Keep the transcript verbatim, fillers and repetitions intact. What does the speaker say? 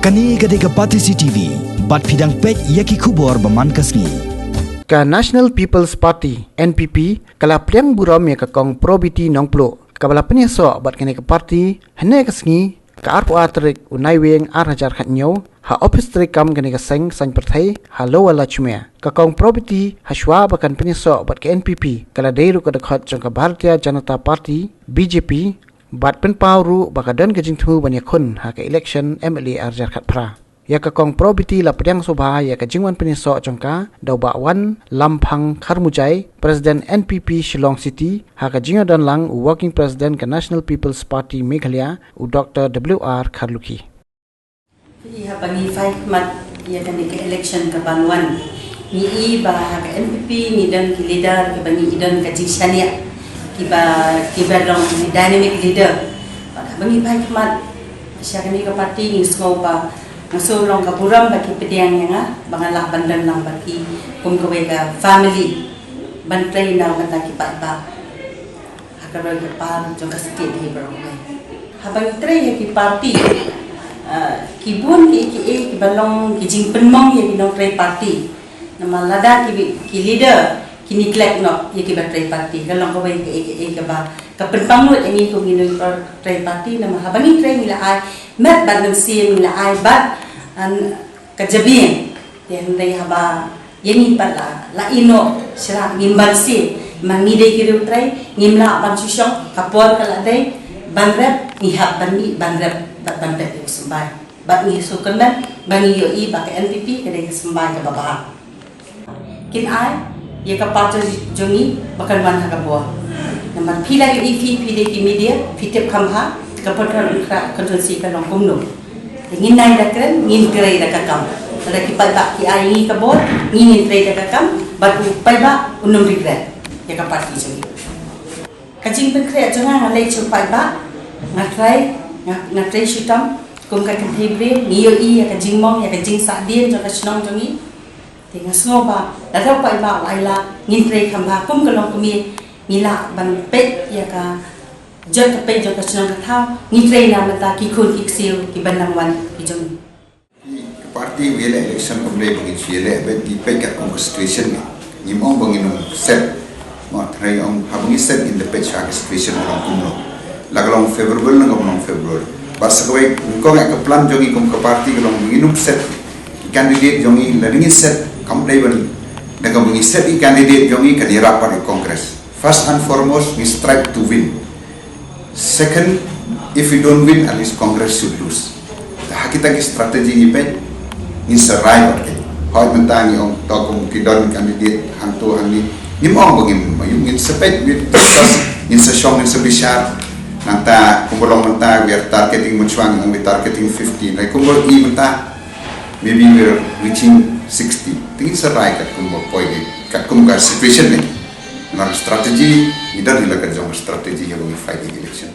Kane ka dei ka Batesi T V, bad phi dang peit ïa ki khubor ba man ka sngi. Ka National People's Party, N P P, ka la pdiang burom ïa ka Kong Probity Nongpluh, kaba la pynïasoh bad kane ka party, hynne ka sngi, ka arphew ar tarik u Naiwieng ar hajar khathynñiew, ha ophis treikam kane ka seng saiñ pyrthei, ha Lower Lachmere. Ka Kong Probity, hashwa ba kan pynïasoh bad ka N P P, ka la dei ruh ka dkhot jong ka Bharatiya Janata Party, B J P, bad pynpaw ruh ba ka don ka jingthmu ban ïakhun ha ka election M L A ar hajar khatphra. Ïa ka Kong Probity la pdiang sngewbha ïa ka jingwan pynïasoh jong ka da u Bah Wanlamphang Kharmujai, President N P P Shillong City, ha ka jingïadon lang u Working President ka National People's Party Meghalaya, u Doctor W R Kharlukhi. Phi, haba ngi phai khmat ïa kane ka election ka ban wan, ngi i ba ha ka N P P ngi don ki leader kiba ngi i don ka jingshaniah, kiba, kiba long ki dynamic leader. Bad haba ngi phai khmat sha kane ka party, ngi sngew ba nga sngew long ka burom ba ki pdiang ïa nga ba nga lah ban don lang bad ki kum kawei ka family ban trei na ka bynta ki paidbah ha ka roi ka par jong ka state hi baroh. Haba ngi trei ïa ki party, ah, ki bun kiei kiei kiba long ki jingpynmong ïa ki nongtrei party. Namar lada ki, ki leader ki neglect noh ïa kiba trei party, ka long kawei kaei kaei kaba ka pynpang lut ïa ngi kum ki nongtrei party. Namar haba ngi trei ngi la ai met bad mynsiem, ngi la ai bad, ah, ka jabieng. Te hynrei haba ïa ngi pat la, la ïehnoh sha la ngim banse, ma ngi dei ki riewtrei, ngim lah ban shu shong, ka por ka la dei ban rep, ngi hap ban mih ban rep bad ban peit ïa u symbai. Bad ngi sngewkmen ba ngi ïohi ba ka N P P ka dei ka symbai kaba bha. Kin ai ïa ka party jong ngi ba kan wan ha ka bor. Namar phi la ïohi, phi, phi dei ki media, phi tip kham bha ka Pynthorumkhrah constituency ka long kumno. Te ngin nai da kren, ngin trei da ka kam. Lada ki paidbah ki ai ngi ka bor, ngi ngin trei da ka kam, bad u paidbah un ym regret ïa ka party jong ngi. Ka jingpynkhreh jong nga, nga leit sha u paidbah, nga trei, nga, nga trei shitom kum ka kynthei briew, ngi ïohi ïa ka jingmong, ïa ka jingsahdien jong ka shnong jong ngi. Te nga sngew ba lada u paidbah u ai lad, ngin trei kham bha kum ka longkmie, ngi lah ban peit ïa ka jot ka peit jong ka shnong ka thaw, ngi trei na ka bynta ki khun ki ksiew kiban nang wan ki jong ngi. Ka party u ïaleh election kam dei ba ngin shu ïaleh beit, ngi peit katkum ka situation ngi. Ngim ong ba ngin ym set. Mo, tharai ong haba ngi set ngin da peit sha ka situation ka long kumno. La ka long favorable ne kam long favorable. Bad sa kawei, nyngkong eh ka plan jong ngi kum ka party ka long ba ngin ym set ki candidate jong ngi, lada ngin set kam dei ba ngi, da kaba ngi set ki candidate jong ngi kan ïarap bad ka Congress. First and foremost, we strive to win. Second, if we don't win, at least Congress should lose. Te ha kita ki strategy ngi peit, ngin sa rai bad ki. Hooid, mynta ngi ong to kum ki don candidate hangto hangne. Ngim ong ba ngin ym ïoh, ngin sa peit, ngin discuss, ngin sa shong, ngin sa bishar. Nangta kumba long mynta, we are targeting, mynshuwa ngi ong we targeting fifty. Hynrei kumba i mynta, maybe we are reaching sixty. Te ngin sa rai katkum ba poi ne, katkum ka situation ne. Namar strategy, ngi don hi la ka jong strategy haba ngi fight the election.